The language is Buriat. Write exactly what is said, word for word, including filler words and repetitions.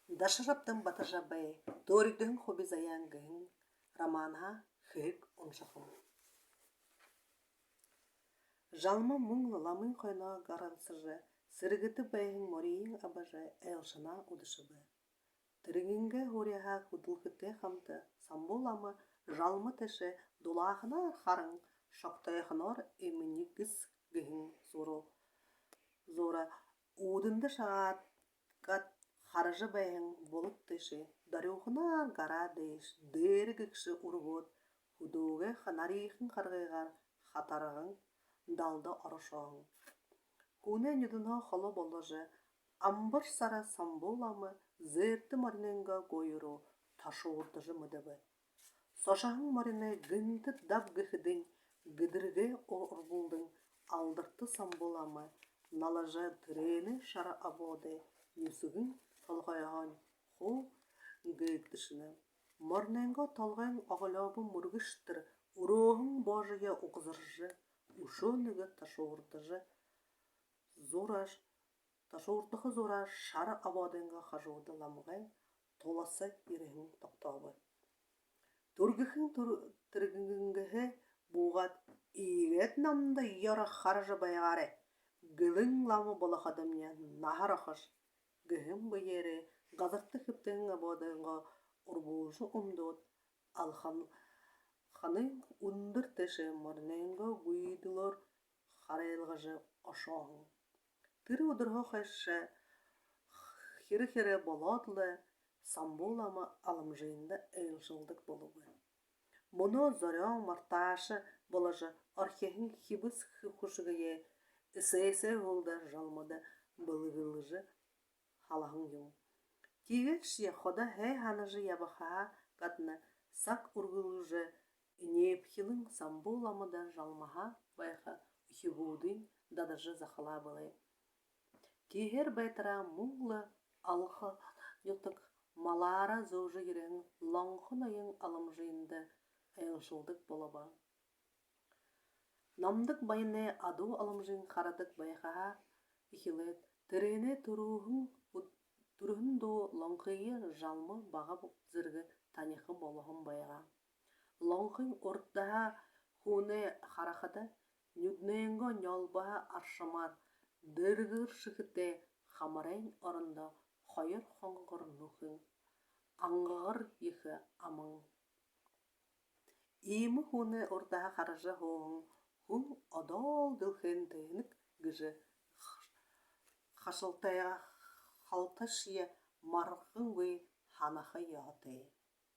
Дашарабдан Батожабай «Төөригдэһэн хуби заяан» гэһэн романһаа хэһэг уншахам. Жалма мүн ламын хойноо гаралсажа, сэргэдэ байһан морииень абажа, айлшанаа үдэшэбэ. Тэрэнэйнгээ һууриһаа хүдэлхэтэй хамта Самбуу лама Жалма тээшэ дулааханаар харан, шогтойхоноор «Эмнигис» гэһэн зуураа, зуураа үүдэндэ шагаад, гад хаража байһан булад тээшэ дарюуханаар гараа дээш дээрэ гэгшэ үргөөд, хүдөөгэй нариихан харгыгаар хатарган далда орошоһон. Хүнэй нюдэнһөө холо боложо, амбар сара Самбуу лама зээртэ моринойнгоо гуйруу ташуурдажа мэдэбэ. Сошоһон мориной гэнтэ даб гэхэдэнь, гэдэргээ урбуулдан алдарта Самбуу лама налажа, тэрэнэй шара обоодой нюсэгэн толгойһоонь хуу гээгдэшэнэ. Моринойнгоо толгойн оглёобо мүргэшэтэр, үрөөһэн боожые угзаржа, үшөө нэгэ ташуурдажа зуураа, ташуурдаха зуураа шара обоодойнгоо хажууда ламгайн туласа ерэһэн тогтообо. Түргэхэн түр-, түргэнгэһээ буугаад: «Иигээд намда ёро хаража байгаарай. Гэлэн лама болоходомни наһар охош», — гэһэн бэеэрээ газарта хэбтэһэн обоодойнгоо урбуулжа үмдөөд, алхан-, ханын үндэр тээшэ моринойнгоо гүйдэлөөр харайлгажа ошоһон. Тэрэ үдэрһөө хойшо хирэ-хирэ болоод лэ, Самбуу лама Аламжиинда айлшалдаг болобо. Мүнөө зорёон мартааша боложо, орхиһон хибэс хүшэгөө эсээсээ һүүлдэ Жалмада бэлэглэжэ һалаһан юм. Тиигээшье ходо һай һанажа ябахаһаа гадна, саг үргэлжэ энеэбхилэн, Самбуу ламада Жалмаһаа байха үхибүүдынь дадажа захалаа бэлэй. Тиихээр байтараа мүн лэ Алха нютаг малаараа зөөжэ ерэһэн Лонхо ноён Аламжиинда айлшалдаг болобо. Намдаг баянай адуу Аламжиин харадаг байхаһаа эхилээд, тэрэнэй түрүүһэн үд-, түрүүһэн дүү Лонхые Жалма бага бу-, зэргэ таниха болоһон байгаа. Лонхын урдаһаа хүнэй харахада, нюдэнэйнгөө нёлбоһо аршамаар дэргэр шэхэтэй, хамарайнь орондо хоёр хонгор нүхэн, ангагар ехэ аман. Иимэ хүнэй урдаһаа хаража һууһан хүн одоол дэлхэйн тэнэг гэжэ хашалтайгаа халташье маргангүй һанаха ёһотой.